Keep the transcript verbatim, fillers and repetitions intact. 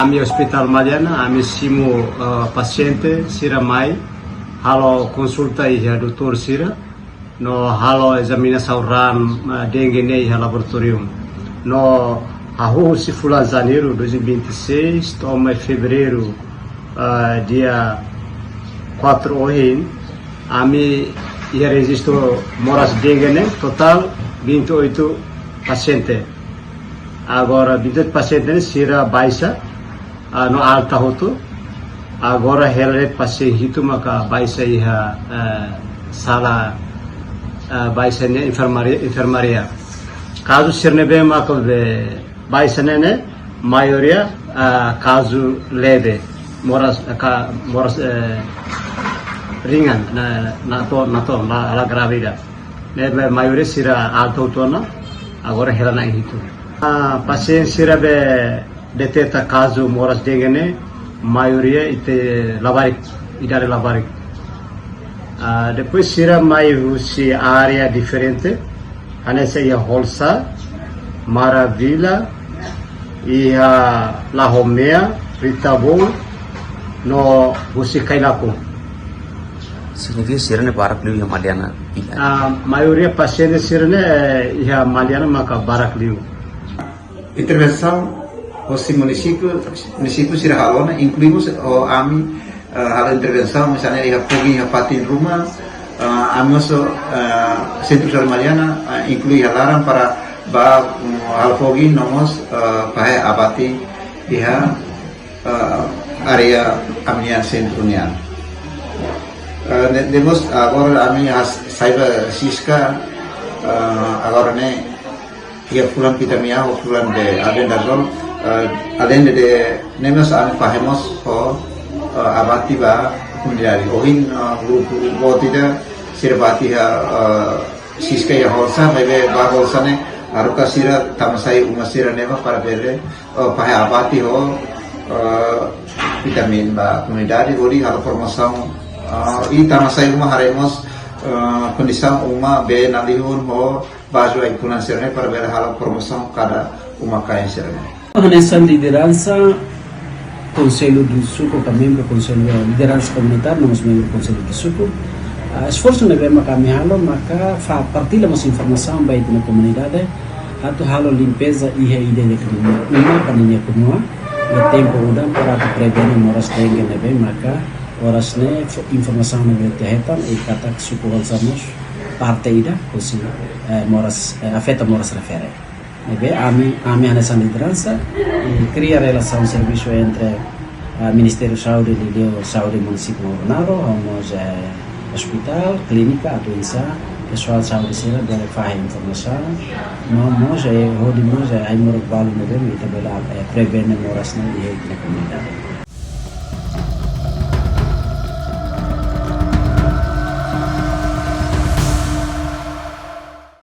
Ami Hospital Maliana, ami simu, eh, pasiente sira mai, halo konsulta iha doutór sira, no halo ezaminasaun raan, eh, dengue ne'e iha laboratóriu. No hahú husi fulan Janeiru dois mil e vinte e seis, to'o mai Fevereiru, eh, dia quatro ohin, ami iha rejistu moras dengue ne'e totál vinte e oito pasiente. Agora, vinte e oito pasiente ne'e sira baixa, ah, no alta hotu. Agora, hela pasiente hitu maka baixa iha, eh, sala, eh, baixa ne'e enfermaria, enfermaria. Kazu sira ne'ebé maka be baixa ne'e, ne'e, maioria, ah, kazu leve, moras, ka-, moras, eh, ringan, na, na to, na to, la, la grave ida. Ne'ebé maioria sira alta hotu ona, agora hela na'in hitu. Ah, pasiente sira be deteta kazu moras dengue ne'e, maioria ita labarik, idade labarik. Ah, depois sira mai husi área diferente, hanesan iha Holsá, Maravilha, iha La Romea, Rita Bowl, no husi Cailaco. Signifika sira ne'e barak liu iha Maliana vila? Ah, maioria pasiente sira ne'e, eh, iha Maliana maka barak liu. Intervensaun husi munisípiu, munisípiu sira halo ona, inklui mós, oh, ami, eh, halo intervensaun, misalnya iha fogin iha fatin ruma, eh, ami mós, eh, Sentru Saúde Maliana, eh, inklui iha laran para bá, mm, halo fogin no mós, eh, fahe abate iha, eh, área ami-nia sentru nian. Eh, ne-, ne'e mós agora ami has-, sai ba siska, eh, agora ne'e iha fulan Vitamin A ho fulan B, albendazol, eh, além de ne'e mós ami fahe mós ho, eh, abate ba komunidade. Ohin, eh, grupu boot ida sira bá tiha, eh, siska iha Holsá, maibé ba Holsá ne'e haruka sira tama sai uma sira ne'ebá para bele, eh, fahe abate ho, eh, vitamin ba komunidade, hodi halo promosaun, eh, i tama sai uma haree mós, eh, kondisaun uma bee nalihun ho baju ai-funan sira ne'e para bele halo promosaun kada uma-kain sira ne'e. Hanesan lideransa Konsellu do Suku, ka membru Konsellu, lideransa komunitária, no mós membru Konsellu do Suku, ah, esforsu ne'ebé maka ami halo, maka fa-, partilla mós informasaun ba ita-nia komunidade, atu halo limpeza iha ida-idak nia uma, ka ninia kunua, iha tempu udan para atu prevene moras dengue ne'ebé maka oras ne'e fo-, informasaun ne'ebé ita hetan, i katak suku Holsá mós parte ida, husi, eh, moras, eh, afeta moras refere. Ne'ebé ami, ami hanesan lideransa, i kria relasaun servisu entre, eh, Ministériu Saúde, Liuliu Saúde Munisípiu Maubanaru, ho mós, eh, ospitál, klínika, atu oinsá pesoál saúde sira bele fahe informasaun, no mós, eh, hodi mós, eh, ai-moruk balu ne'ebé ita bele, eh, prevene moras ne'e iha ita-nia komunidade.